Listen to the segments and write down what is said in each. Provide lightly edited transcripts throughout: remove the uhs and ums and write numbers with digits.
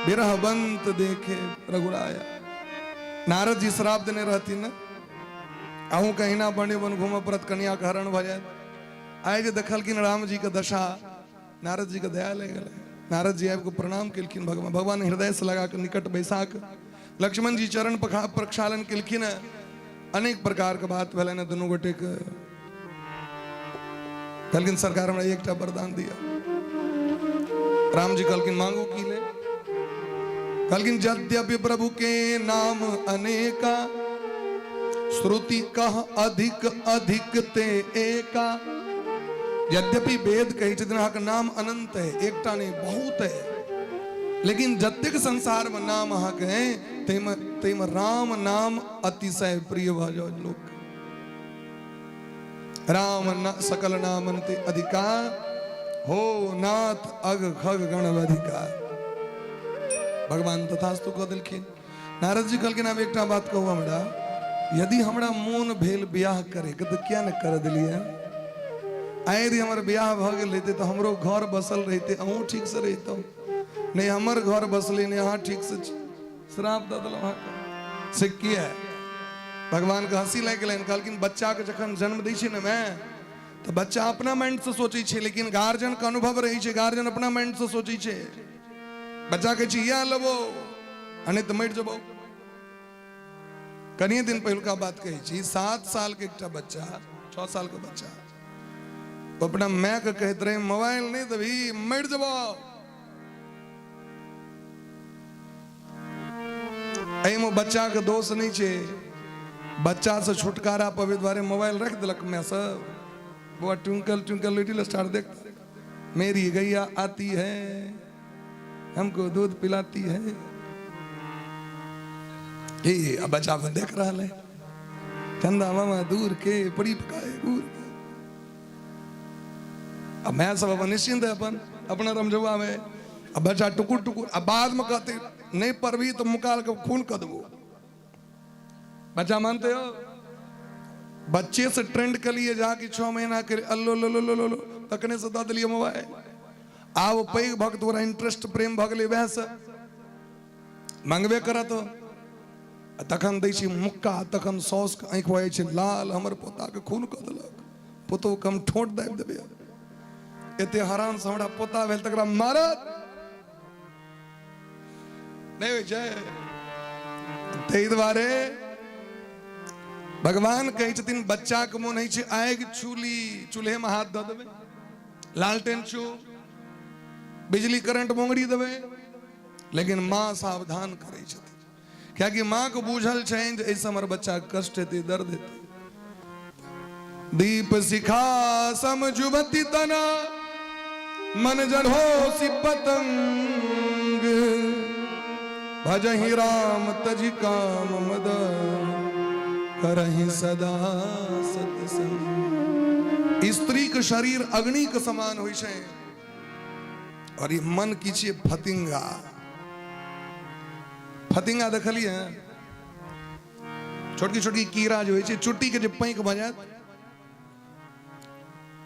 बिरहवंत देखे रघुराया। नारद जी श्राप देने रहथिन ने, अहूँ कहिना बने बन घूमऽ पड़त, कन्या के हरण भऽ जायत। आइ जे देखलखिन राम जी के दशा, नारद जी के दया लागि गेलै। नारद जी आबि कऽ प्रणाम केलखिन भगवान, भगवान हृदय से लगा कऽ निकट बैसा कऽ लक्ष्मण जी चरण प्रक्षालन केलखिन। अनेक प्रकार के बात भेलनि दुनू गोटे के। कहलखिन सरकार हमरा एकटा वरदान दिअ। राम जी कहलखिन मांगू की ले। कहलखिन यद्यपि प्रभु के नाम अनेका, श्रुति कह अधिक अधिक ते एका। यद्यपि वेद कहै छथिन अहाँके नाम अनंत है, एकटा नहीं बहुत है, लेकिन जतेक संसार में नाम अहाँके है ताहिमे ताहिमे राम नाम अतिशय प्रिय भऽ जाओ लोक। राम न सकल नामन ते अधिकार, हो नाथ अग खग गण अधिकार। भगवान तथास्तु कऽ देलखिन। नारद जी कहलखिन आब एकटा बात कहू हमरा, यदि हमरा मोन भेल बियाह करैके तऽ किया ने कर देलियै? आइ यदि हमर बियाह भऽ गेल रहितै तऽ हमरो घर बसल रहितै, अहूँ ठीकसँ रहितहुँ। नहि हमर घर बसलै, नहि अहाँ ठीकसँ छी, श्राप दऽ देलहुँ अहाँके। से किया? भगवानके हँसी लागि गेलनि। कहलखिन बच्चाके जखन जन्म दै छै ने माय, तऽ बच्चा अपना माइंडसँ सोचै छै, लेकिन गार्जियनके अनुभव रहै छै, गार्जियन अपना माइंडसँ सोचै छै। बच्चा कहै छै इएह लेबो आ नहि तऽ मरि जेबो। कनिए दिन पहिलुका बात कहै छी, 7 साल के एकटा बच्चा, 6 साल के बच्चा अपना माय के कहैत रहे मोबाइल नहीं देबही मरि जेबो। एहिमे बच्चा के दोष नहीं छै, बच्चा से छुटकारा पबै दुआरे मोबाइल रख देलक माय सब। बौआ ट्विंकल ट्विंकल लिटिल स्टार देख, मेरी गैया आती है हमको दूध पिलाती है। ये अब बच्चा अपन देख रहा है, चंदा मामा दूर के पड़ी पकाए दूर के। अब मैं सब अपन निश्चिंत है अपन अपना रमझुआ में। अब बच्चा टुकुर टुकुर, अब बाद में कहते नहीं पढ़बी तो मुकाल के खून कर देबो। बच्चा मानते हो? बच्चे से ट्रेंड के लिए जाके 6 महीना के अल्लो लो लो लो लो लो तखने से दऽ देलियै मोबाइल। आब पैघ भक्त ओकरा इंटरेस्ट प्रेम भऽ गेलै, वएह से मंगबे करत। आ तखन दै छी मुक्का, तखन साउस के आँखि भऽ जाइ छै लाल, हमर पोता के खून कऽ देलक, पुतोह के हम ठोंट दाबि देबै, एते हरान से हमरा पोता भेल तकरा मारत नहि होइ छै। ताहि दुआरे भगवान कहै छथिन बच्चा के मोन होइ छै आगि छूली, चूल्हे में हाथ दऽ देबै, लालटेन छू, बिजली करंट मोंगरी देबै, लेकिन माँ सावधान करै छथिन, कियाकि माँ के बूझल छनि जे एहिसँ हमर बच्चा के कष्ट हेतै, दर्द हेतै। दीप शिखा समझुबती तना मन जढ़ो सी पतंग, भजहि राम तजि काम मद करहि सदा सत्संग। स्त्री के शरीर अग्नि के समान होइ छै और ये मन की छियै फतिंगा। फतिंगा देखलियै? छोटकी छोटकी कीड़ा जे होइ छै, चुट्टी के जे पैंक भऽ जायत।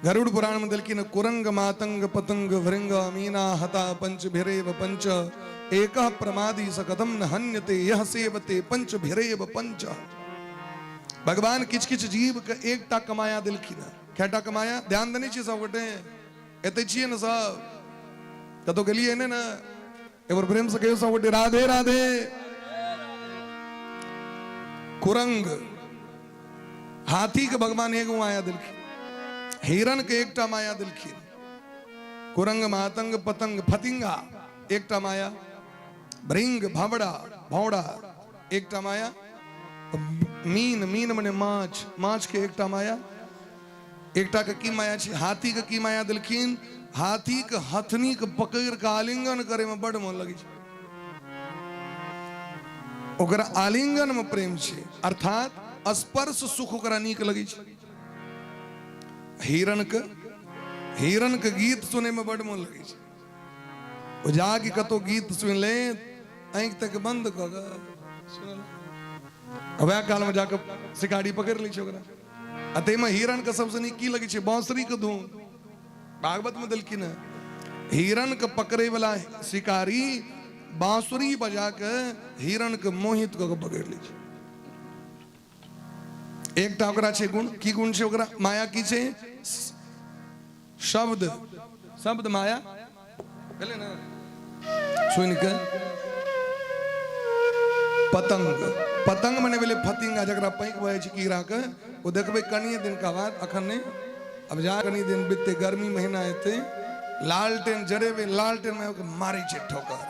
गरुड़ पुराण में देलखिन कुरंग मातंग पतंग भृंग मीना हता पंच भिरेव पंच, एक प्रमादी सकतम न हन्यते यह सेवते पंच भिरेव पंच। भगवान किछ किछ जीव के एकटा कमाया देलखिन। केटा कमाया? ध्यान देने छियै सब गोटे? एते छियै ने सब? कतौ गेलियै ने? ने एक बार प्रेम से कहियो सब गोटे राधे राधे। कुरंग हाथी के भगवान एगो माया दिलखिन, हिरण के एकटा माया दिलखिन, कुरंग मातंग पतंग फतिंगा एकटा माया, भृंग भवड़ा भौड़ा एकटा माया, मीन मीन मने माछ, माछ के एकटा माया, एकटा के की माया छै? हाथी के की माया दिलखिन? हाथी के हथनी के पकड़ के आलिंगन करे में बड़ मन लगे छै, ओकरा आलिंगन में प्रेम छै, अर्थात स्पर्श सुख ओकरा नीक लगे छै। हिरण के हिरण के गीत सुने में बड़ मन लगे छै, ओ जाके कतौ गीत सुनि ले आँखि तक बंद कऽ के सुनल, वएह काल में जाके शिकारी पकड़ लै छै ओकरा। आ ताहिमे हिरण के सबसे नीक की लगै छै? बांसुरी के धुन। भागवत में देलखिन हँ, हिरण के पकड़े वाला शिकारी बांसुरी बजा के हिरण के मोहित कऽ के पकड़ि लै छै। एकटा ओकरा छै गुण। की गुण छै ओकरा? माया की छै? शब्द। शब्द माया भेलै ने? सुनि के पतंग, पतंग मने भेलै फतिंगा, जकरा पैंक भऽ जाइ छै कीड़ा के। ओ देखबै कनिए दिनका बाद, अखन नहि, अब जा कनी दिन बीतते, गर्मी महीना एतै, लालटेन जरेबै, लालटेन में मारै छै ठोकर।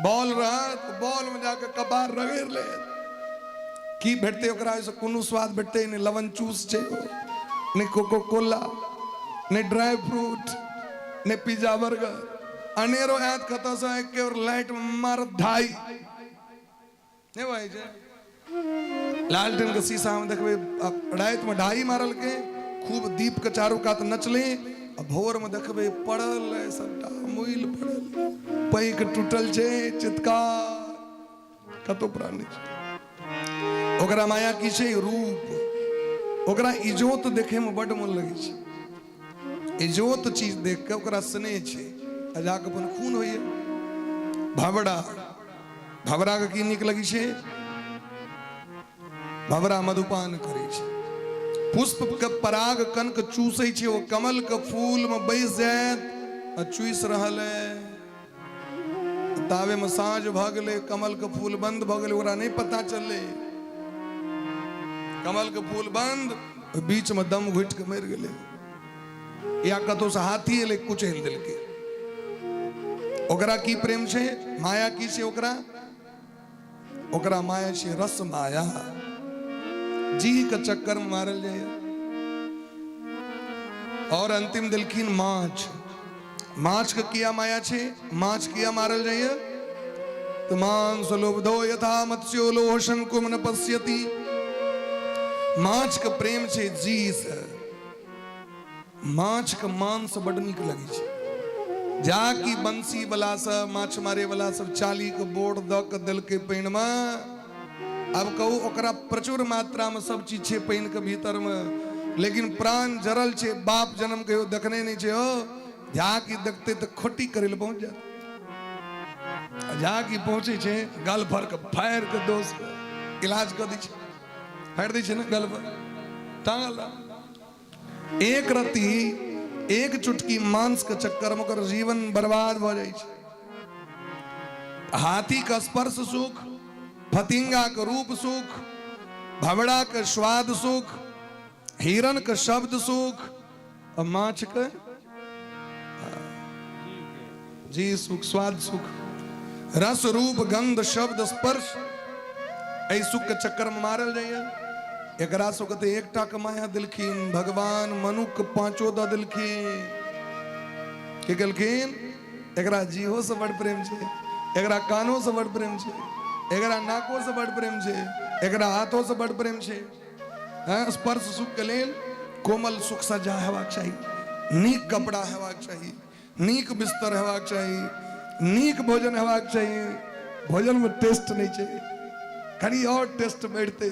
बॉल रहत, बॉल में जाके कपार रगड़ि लेत। की भेटतै ओकरा? ओहिसँ कोनो स्वाद भेटतै नहि। लवन चूस छै, नहि कोको कोला, नहि ड्राई फ्रूट, नहि पिज्जा बर्गर। अनेरो आयत कतऽसँ, एके बेर लाइट मारत ढाई। नहि भऽ छै? लालटेन के शीशा में देखबै राति में ढाई मारलकै, खूब दीप के चारू कात नचलै, आ भोर में देखबै पड़ल है सबटा मुइल पड़ल, पैक टूटल छै, चित्कार, कतौ प्राण नहि छै। ओकरा माया की छै? रूप। ओकरा इजोत देखे में बड्ड मोन लगै छै। इजोत चीज देख के ओकरा स्नेह छै, आ जाके अपन खून होइए। भवड़ा, भवरा के की नीक लगै छै? भवरा मधुपान करै छै, पुष्प के पराग कण के चूसै छै। ओ कमल के फूल में बैस जायत आ चूस रहल है, तावे में साँझ भऽ गेलै, कमल के फूल बंद भऽ गेलै। ओकरा नहि पता चललै, कमल के फूल बंद, बीच में दम घुटि के मरि गेलै, या कतौ से हाथी एलै, कुचलि देलकै। ओकरा की प्रेम छै? माया की छै ओकरा? ओकरा माया छै रस माया। जी के चक्कर में मारल जाइए। और अंतिम देलखिन माछ। माछ के किया माया छै? माछ किया मारल जाइए? तो मांस लोभो यथा मत्स्यो लोह शंकुम न पश्यति। माछ के प्रेम छै जी से। माछ के मांस बड नीक लगै छै। जा कि बंसी वाला सब, माछ मारे वाला सब चाली के बोर्ड दऽ के देलकै पानि मे। आब कहू, ओकरा प्रचुर मात्रा में सब चीज छै पानि के भीतर में, लेकिन प्राण जरल छै, बाप जन्म कहियो देखने नहि छै। हो जा कि देखते तऽ खोटी करै लए पहुँच जात। जा कि पहुँचै छै, गल भर के फाड़ि के दोस्त इलाज कऽ दै छै, फाड़ि दै छै ने गल पर टांगल। एक रत्ती, एक चुटकी मांस के चक्कर में ओकर जीवन बर्बाद भऽ जाइ छै। हाथी के स्पर्श सुख, फतिंगा के रूप सुख, भवड़ा के स्वाद सुख, हिरण के शब्द सुख, और माछ के जी सुख, स्वाद सुख, रस रूप गंध शब्द स्पर्श, एहि सुख के चक्कर में मारल जाइए। एकरा सबके तऽ एकटा के माया देलखिन भगवान, मनुख के पांचो दऽ देलखिन। की केलखिन? एकरा जीहो से बड़ प्रेम छै, एकरा कानो से बड़ प्रेम छै, एकरा नाको से बड़ प्रेम छै, एकरा हाथो से बड़ प्रेम छै। हँ, स्पर्श सुख के लेल कोमल सुख सज्जा हेबाक चाही, नीक कपड़ा हेबाक चाही, नीक बिस्तर हेबाक चाही, नीक भोजन हेबाक चाही। भोजन में टेस्ट नहीं छै, कनी और टेस्ट बढ़ते,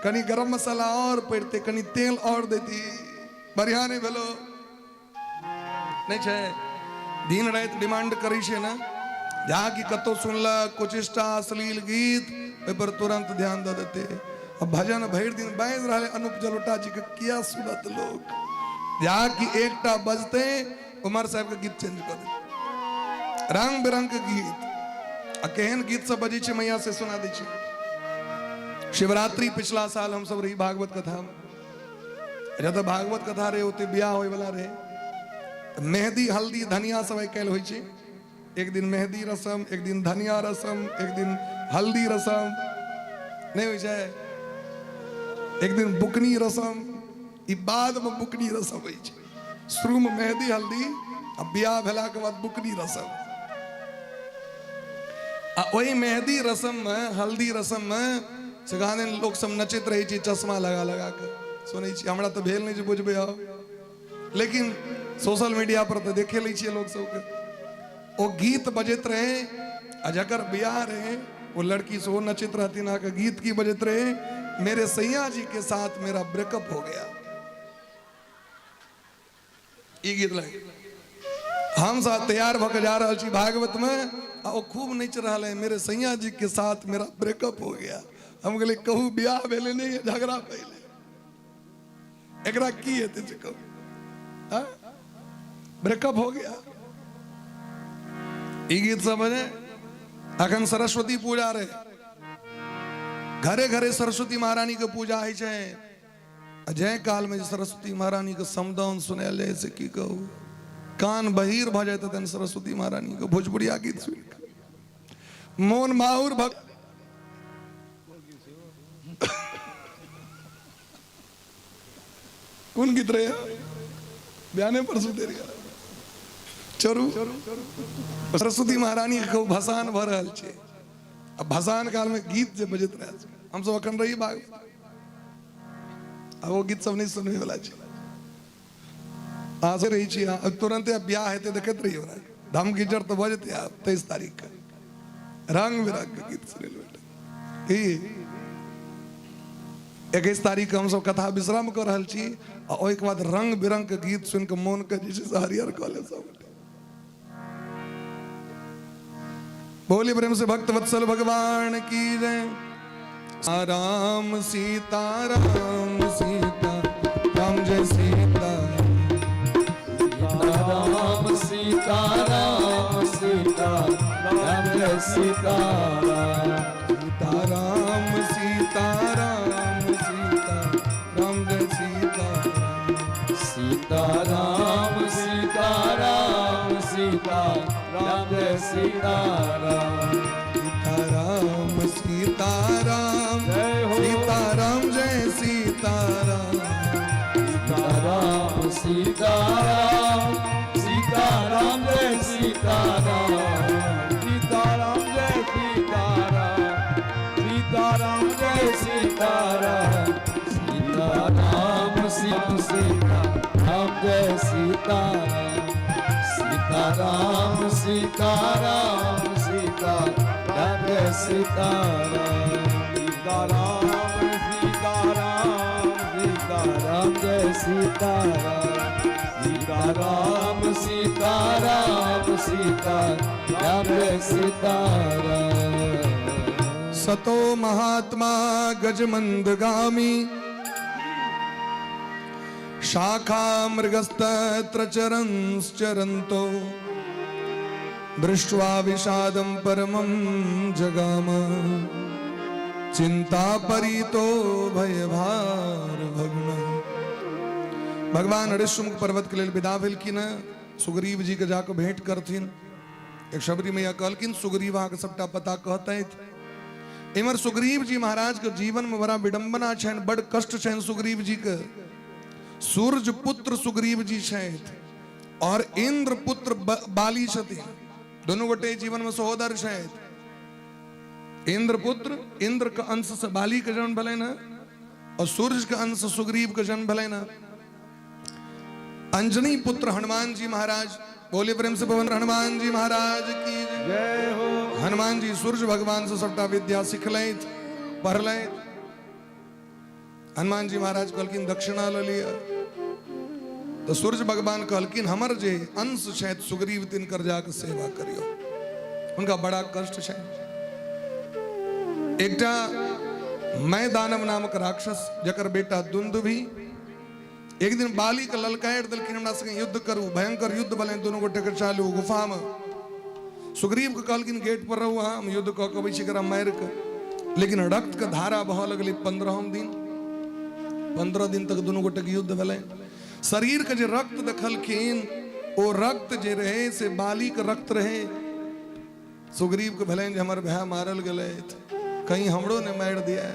कनी गरम मसाला और पड़ते, कनी तेल और देती, बढ़िया नहीं भेलो। नहीं छै? दिन राति डिमांड करै छै ने। जहाँ की कतौ सुनलक कुचिष्टा अश्लील गीत, ओहि पर तुरंत ध्यान दऽ देते। आ भजन भरि दिन बाजि रहल अनूप जलोटा जी के, किया सुनत लोक? जहाँ की एकटा बजते, उमर साहब के गीत चेंज कऽ देते, रंग बिरंग के गीत। आ केहन गीत सब बजै छै मैया से सुना दै छै। शिवरात्रि पिछला साल हम सब रही भागवत कथा में। जतऽ भागवत कथा रहे, ओते बियाह होय वाला रहे। मेहदी, हल्दी, धनिया सब आइ काल्हि होइ छै। एक दिन मेहदी रसम, एक दिन धनिया रसम, एक दिन हल्दी रसम, नहि होइ छै? एक दिन बुकनी रसम। ई बाद में बुकनी रसम होइ छै। शुरू में मेहदी, हल्दी, आ बियाह भेला के बाद बुकनी रसम। आ ओहि मेहदी रसम में, हल्दी रसम में से गाने लोक सब नचैत रहै छै चश्मा लगा लगा के। सुनै छी, हमरा तऽ भेल नहि जे बुझबै हम, लेकिन सोशल मीडिया पर तऽ देखे लै छियै लोक सबके। ओ गीत बजैत रहे, आ जकर बियाह रहे ओ लड़की सेहो नचैत रहथिन। अहाँके गीत की बजैत रहे? मेरे सैया जी के साथ मेरा ब्रेकअप हो गया, ई गीत लगे। हम सब तैयार भऽ के जा रहल छी भागवत में। आ ओ खूब नाचि रहल है, मेरे सैया जी के साथ मेरा ब्रेकअप हो गया। हम कहलियै कहू बियाह भेलै नहि, झगड़ा पहिले, एकरा की हेतै से कहू? ब्रेकअप हो गया। ई गीत सब बजे। अखन सरस्वती पूजा रहे, घरे घरे सरस्वती महारानी के पूजा होइ छै। आ जाहि काल में सरस्वती महारानी के समदाउन सुनायल जाइ से की कहू, कान बहिर भऽ जाइत हेतनि। सरस्वती महारानी के भोजपुरिया गीत सुनि कऽ मोन माहुर भऽ कोन गीत रहे बयाने पर सुते रहिए। चोरू, सरस्वती महारानी के खूब भसान भऽ रहल छै आ भसान काल में गीत जे बजैत रहल छै। हमसब अखन रही भाग आ ओ गीत सब नहि सुनबै वाला छै। अहाँ से रहै छी, अहाँ तुरंते आब बियाह हेतै, देखैत रहियौ ने, धम गिजर तऽ भऽ जेतै आब 23 तारीख के, रंग बिरंग के गीत सुनै लए भेटत। ई 21 तारीख के हमसब कथा विश्राम कऽ रहल छी आ ओहिके बाद रंग बिरंग के गीत सुनि कऽ मोन के जे छै से हरियर कऽ लेब सब। बोली प्रेम से भक्त वत्सल भगवान की जय। राम सीता राम सीता राम जय सीता राम सीता राम सीता राम जय सीता राम। सीता राम सीता राम सीता राम जय सीता राम। सीता राम सीता राम सीता राम जय सीता राम। सीता राम सीता राम जय हो। सीता राम जय सीता राम। सीता राम सीता राम सीता राम जय सीता राम। सीता राम जय सीता राम सीता राम जय सीता राम। सीता राम सीता सीता राम जय सीता राम। सीता राम सीता राम सीता राम जय सीता राम। सीता राम सीता राम सीता राम जय सीता राम। सीता राम सीता राम सीता राम जय सीता राम। सतो महात्मा गजमंदगामी शाखा मृगस्तत्र चरंश्चरन्तो दृष्ट्वा विषादं परमं जगाम चिंता परितो भयभार भग्न। भगवान ऋषमुख पर्वत के लेल विदा भेलखिन। सुग्रीव जी के जाके भेंट करथिन। एक शबरी मैया कहलखिन सुग्रीव अहाँके सबटा पता कहतथि। इम्हर सुग्रीव जी महाराज के जीवन में बड़ा विडंबना छनि, बड़ कष्ट छनि सुग्रीव जी के। सूर्य पुत्र सुग्रीव जी छथि और इंद्र पुत्र बाली छथिन, दोनों गोटे जीवन में सहोदर छथि। इंद्र पुत्र, इंद्र के अंश से बाली के जन्म भेलनि हँ और सूर्य के अंश से सुग्रीव के जन्म भेलनि हँ। अंजनी पुत्र हनुमान जी महाराज, बोले प्रेम से पवन हनुमान जी महाराज की जय हो। हनुमान जी सूर्य भगवान से सबटा विद्या सिखलथि, पढ़लथि। हनुमान जी महाराज कहलखिन दक्षिणा लऽ लिअ। तऽ सूर्य भगवान कहलखिन हमर जे अंश छथि सुग्रीव तिनकर जाके सेवा करियौ, हुनका बड़ा कष्ट छनि। एकटा मैं दानव नामक राक्षस जकर बेटा दुंदुभी एक दिन बाली के ललकारि देलखिन हमरा संगे युद्ध करू। भयंकर युद्ध भेलनि दुनू गोटे के चालू गुफा में। सुग्रीव के कहलखिन गेट पर रहू अहाँ, हम युद्ध कऽ के अबै छी एकरा मारि के। लेकिन रक्त के धारा बहऽ लगलै। 15 दिन, 15 दिन तक दुनू गोटे के युद्ध भेलै। शरीर के जे रक्त देखलखिन ओ रक्त जे रहे से बाली के रक्त रहे। सुग्रीव के भेलनि जे हमर भाय मारल गेलै, कहीं हमरो ने मारि दिया।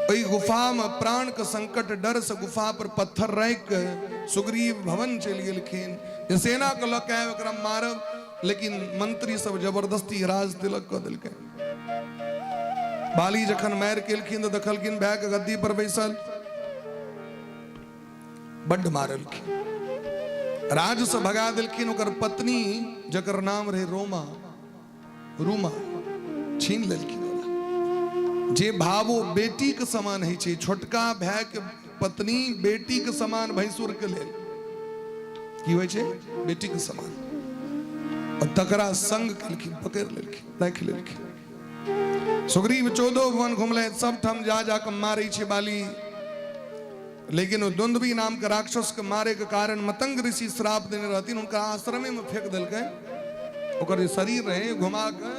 ओहि गुफा में प्राण के संकट डर से गुफा पर पत्थर राखि के सुग्रीव भवन चलि गेलखिन जे सेना के लऽ के आबि एकरा मारब। लेकिन मंत्री सब जबरदस्ती राज तिलक कऽ देलकै। बाली जखन मारि केलखिन तऽ देखलखिन भाय के गद्दी पर बैसल, बड्ड मारलखिन, राज से भगा देलखिन। ओकर पत्नी जकर नाम रहे रोमा, रूमा, छीन लेलखिन। जे भावो बेटी के समान होइ छै, छोटका भाय के पत्नी बेटी के समान, भैंसुर के लेल की होइ छै? बेटी के समान। और तकरा संग केलखिन, पकड़ि लेलखिन, राखि लेलखिन। सुग्रीव 14 भुवन घुमले, सब ठाम जा जा के मारै छै बाली, लेकिन ओ दुंदबी नाम के राक्षस के मारे के कारण मतंग ऋषि श्राप देने रहथिन, हुनका आश्रमे में फेंक देलकै। ओकर जे शरीर रहे घुमा के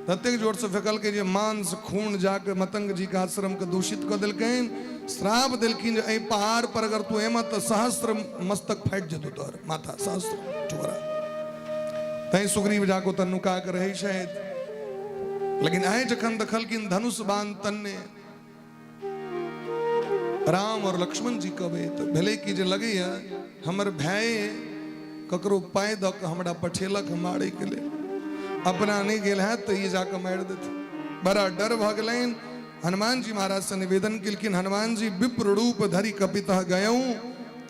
ततेक जोर से फेंकलकै जे मांस खून जाके मतंग जी के आश्रम के दूषित कऽ देलकनि। श्राप देलखिन जे एहि पहाड़ पर अगर तू एमह तऽ सहस्त्र मस्तक फाटि जेतौ तोहर माथा, सहस्त्र टुकड़ा। तैं सुग्रीव जाके ओतऽ नुका के रहै छथि। लेकिन आइ जखन देखलखिन धनुष बाण तन्ने राम और लक्ष्मण जी कहबै तऽ भेलै कि जे लगैया हमर भाय ककरो पाइ दऽ कऽ हमरा पठेलक मारैके लेल, अपना नहि गेल हैत तऽ ई जाकऽ मारि देतै। बड़ा डर भऽ गेलनि। हनुमान जी महाराज से निवेदन केलखिन, हनुमान जी विप्र रूप धरि कपितः गयऊ,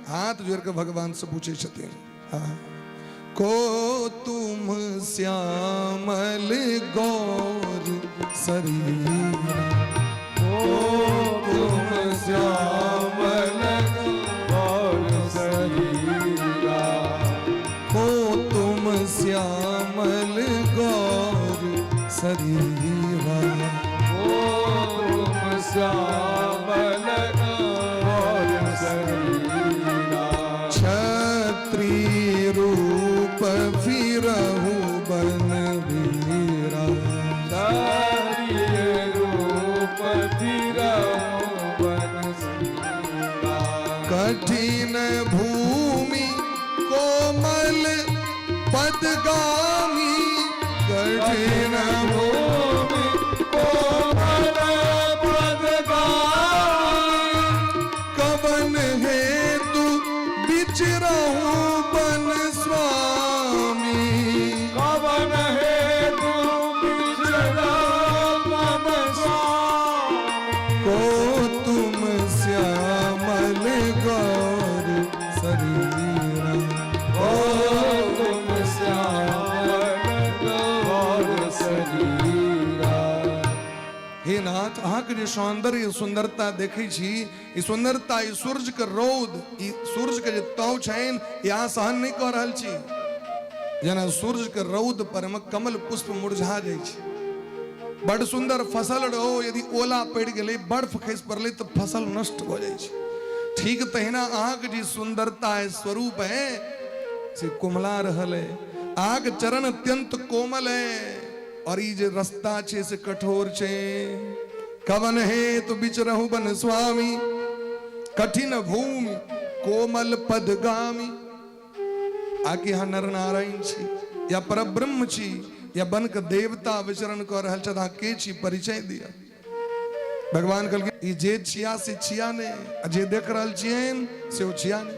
हाथ जोड़ कऽ भगवान से पूछै छथिन, को तुम श्यामल गौर शरीर, को तुम श्यामल गौर शरीरा, को तुम श्यामल गौर शरीरा, को तुम श्यामल गौर शरीरा, क्षत्रिय रूप फिरहु बन वीरा, क्षत्रिय रूप फिरहु बन वीरा, कठिन भूमि कोमल पदगामी, कठिन भूमि कोमल पदगामी, कवन हेतु बिचरहु बन स्वामी, कवन हेतु बिचरहु बन स्वामी, को तुम श्यामल गौर शरीरा, को तुम श्यामल गौर शरीरा। हे नाथ, अहाँके जे सौंदर्य सुंदरता देखै छी, ई सुंदरता, ई सूर्य के रौद, ई सूर्य के जे ताव छनि, ई अहाँ सहन नहि कऽ रहल छी। जेना सूर्य के रौद पर मे कमल पुष्प मुरझा जाइ छै, बड सुंदर फसल रहो, यदि ओला पड़ि गेलै, बर्फ खसि पड़लै तऽ फसल नष्ट भऽ जाइ छै। ठीक तहिना अहाँके जे सुंदरता है, स्वरूप है, से कुमला रहल है। अहाँके चरण अत्यंत कोमल है और ई जे रस्ता छै से कठोर छै। कवन हे तो बिच रहु बन स्वामी, कठिन भूमि कोमल पदगामी। आकि अहाँ नर नारायण छी या परब्रह्म छी या वन के देवता विचरण कऽ रहल छथि, अहाँ के छी, परिचय दिअ। भगवान कहलखिन ई जे छिया से छिया नहि, आ जे देख रहल छियनि से ओ छिया नहि,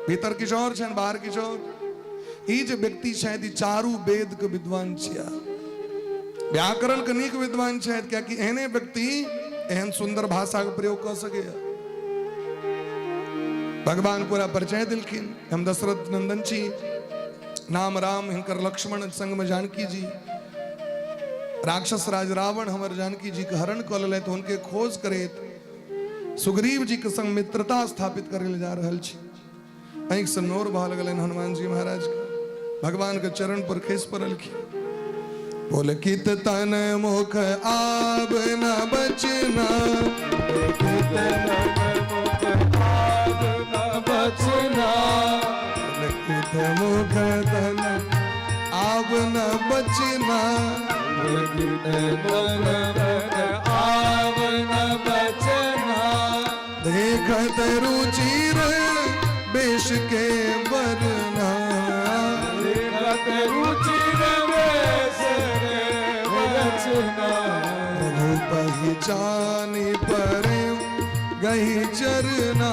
भीतर किछु और छनि, बाहर किछु और। ई जे व्यक्ति छथि ई चारू वेद के विद्वान छिया, व्याकरण के नीक विद्वान छथि, कियाकि एहने व्यक्ति एहन सुंदर भाषा के प्रयोग कऽ सकैया। भगवान पूरा परिचय देलखिन, हम दशरथ नंदन छी, नाम राम, हिनकर लक्ष्मण संग में जानकी जी, राक्षस राज रावण हमर जानकी जी के हरण कऽ लेलथि, हुनके खोज करैत सुग्रीव जी के संग मित्रता स्थापित करै लए जा रहल छी। आँखि से नोर बह लगलनि हनुमान जी महाराज के, भगवान के चरण पर खसि पड़लखिन। पुलकित तन मुख आब न बचना, पुलकित तन मुख आब न बचना, पुलकित मुख तन आब न बचना, पुलकित तन मुख आब न बचना, देखत रुचिर बेश के बरना, देखत रुचिर वेश के बरना, प्रभु पहिचानी परे गही चरना,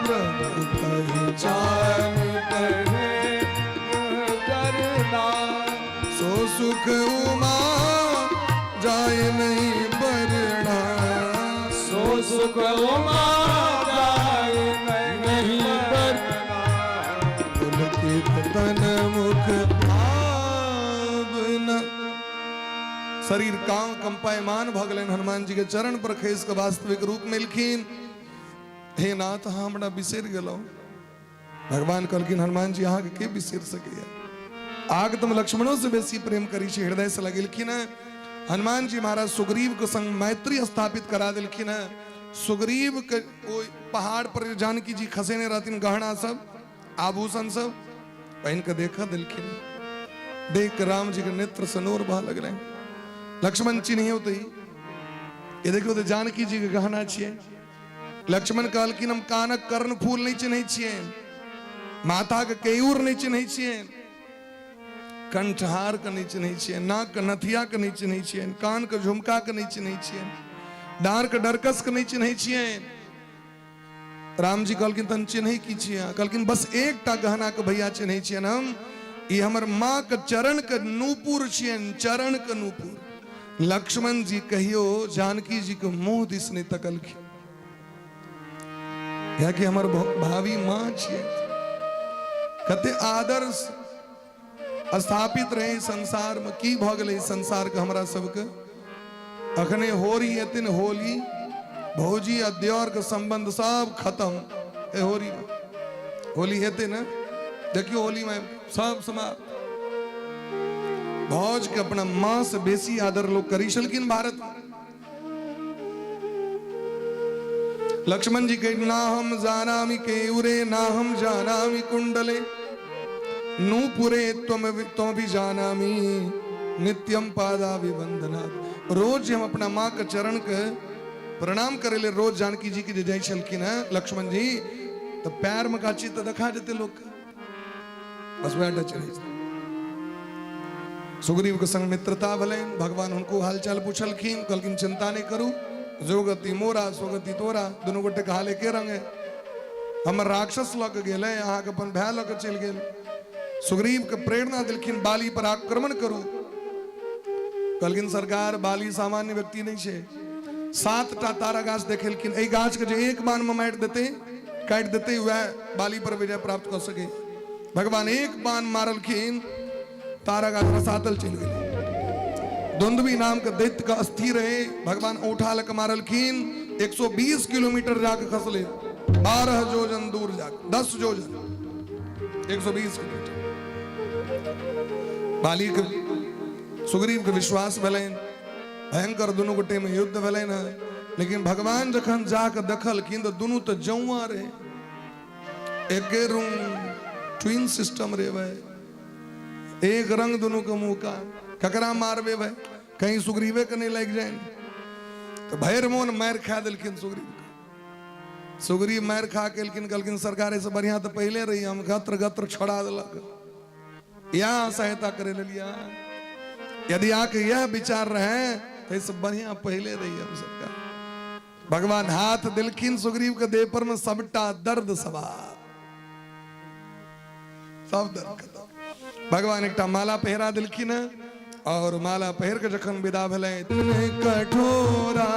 प्रभु पहिचानी परे चरना, सो सुख उमा जाय नहीं बरना, सो सुख उमा जाय नहीं बरना, पुलकित तन मुख आब न। शरीर काम कंपायमान भऽ गेलनि, हनुमान जी के चरण पर खसि कऽ वास्तविक रूप मिलखिन। हे नाथ, अहाँ हमरा बिसरि गेलहुँ। भगवान कहलखिन हनुमान जी अहाँके के बिसरि सकैया, आग तुम लक्ष्मणों से बेसी प्रेम करी छी। हृदय से लगेलखिन है। हनुमान जी महाराज सुग्रीव के संग मैत्री स्थापित करा दिलखिन है। सुग्रीव के ओहि पहाड़ पर जानकी जी खसेने रहथिन, गहना सब आभूषण सब पहिन के देख दिलखिन। देख के राम जी के नेत्र से नोर बह लगलै। लक्ष्मण चिन्हियो तो ही ये देखियो तो जानकी जी के गहना छियै। लक्ष्मण कहलखिन हम कानक कर्ण फूल नहीं चिन्है छियै, माथा के केयूर नहीं चिन्है छियै, कंठहार के नहीं चिन्है छियै, नाक के नथिया के नहीं चिन्है छियै, कान के झुमका के नहीं चिन्है छियै, डार के डरकस के नहीं चिन्है छियै। राम जी कहलखिन तहन चिन्है की छियै? कहलखिन बस एकटा गहना के भैया चिन्है छियनि हम, ई हमर माँ के चरण के नूपुर छियनि, चरण के नूपुर। लक्ष्मण जी कहियो जानकी जी के मुंह दिस नहीं तकलखिन, कियाकि हमर भावी माँ छियै। कते आदर्श स्थापित रहे संसार में, की भऽ गेलै संसार के हमरा सबके। अखने होरी एतिन होली, भौजी आ दियोर के संबंध सब खत्म ए होरी में। होली हेतै ने, देखियो होली में सब समाप्त। भौज के अपना माँ से बेसी आदर लोग करी छलखिन भारत में। लक्ष्मण जी के ना हम जानामि केयूरे ना हम जानामि कुंडले नूपुरे त्वम तो भी जानामि नित्यम पादाभिवंदना। रोज हम अपना माँ के चरण के प्रणाम करे ले रोज जानकी जी के जे जाइ छलखिन है लक्ष्मण जी, तो पैर में का चीज तो देखा जेते लोग के, बस वएह टा चढ़ै छै। सुग्रीव के संग मित्रता भेलनि, भगवान हुनको हालचाल पुछलखिन, कहलखिन चिंता नहीं करू, जो गति मोरा सो गति तोरा, दुनू गोटे के हाल एके रंग है। हमर राक्षस लऽ के गेलै, अहाँके अपन भाय लऽ के चलि गेल। सुग्रीव के प्रेरणा देलखिन बाली पर आक्रमण करू। कहलखिन सरकार बाली सामान्य व्यक्ति नहीं छै। 7टा तारा गाछ देखेलखिन, एहि गाछ के जे एक बाण में मारि देते काटि देते वएह बाली पर विजय प्राप्त कऽ सके। भगवान एक बाण मारलखिन, तारा गाछ रसातल चलि गेलै। द्वंद्वी नाम के दैत्य के अस्थि रहे, भगवान औंठा लऽ के मारलखिन, 120 किलोमीटर जाके खसले, 12 जोजन दूर जाके, 10 जोजन, 120 किलोमीटर। बाली के सुग्रीव के विश्वास भेलनि, भयंकर दुनू गोटे में युद्ध भेलनि हँ। लेकिन भगवान जखन जाके देखलखिन तऽ दुनू तऽ जौआ रहे, एके रूम ट्विन सिस्टम रे भाई, एक रंग दुनू के मुंह का, ककरा मारबे भाई, कहीं सुग्रीवे के नहीं लागि जाए। तो भरि मोन मारि खा देलखिन सुग्रीव के। सुग्रीव मारि खा के एलखिन, कहलखिन सरकार एहिसँ बढ़िया तऽ पहिले रही हम, गत्र गत्र छोड़ा देलक, यहाँ सहायता करे लेलिया। यदि अहाँके यह विचार रहे तो एहिसँ बढ़िया पहिले रही हम सरकार। भगवान हाथ देलखिन सुग्रीव के देह पर में, सबटा दर्द सवार, सब दर्द खत्म। भगवान एकटा माला पहिरा देलखिन और माला पहिर के जखन विदा भेलै, कठोरा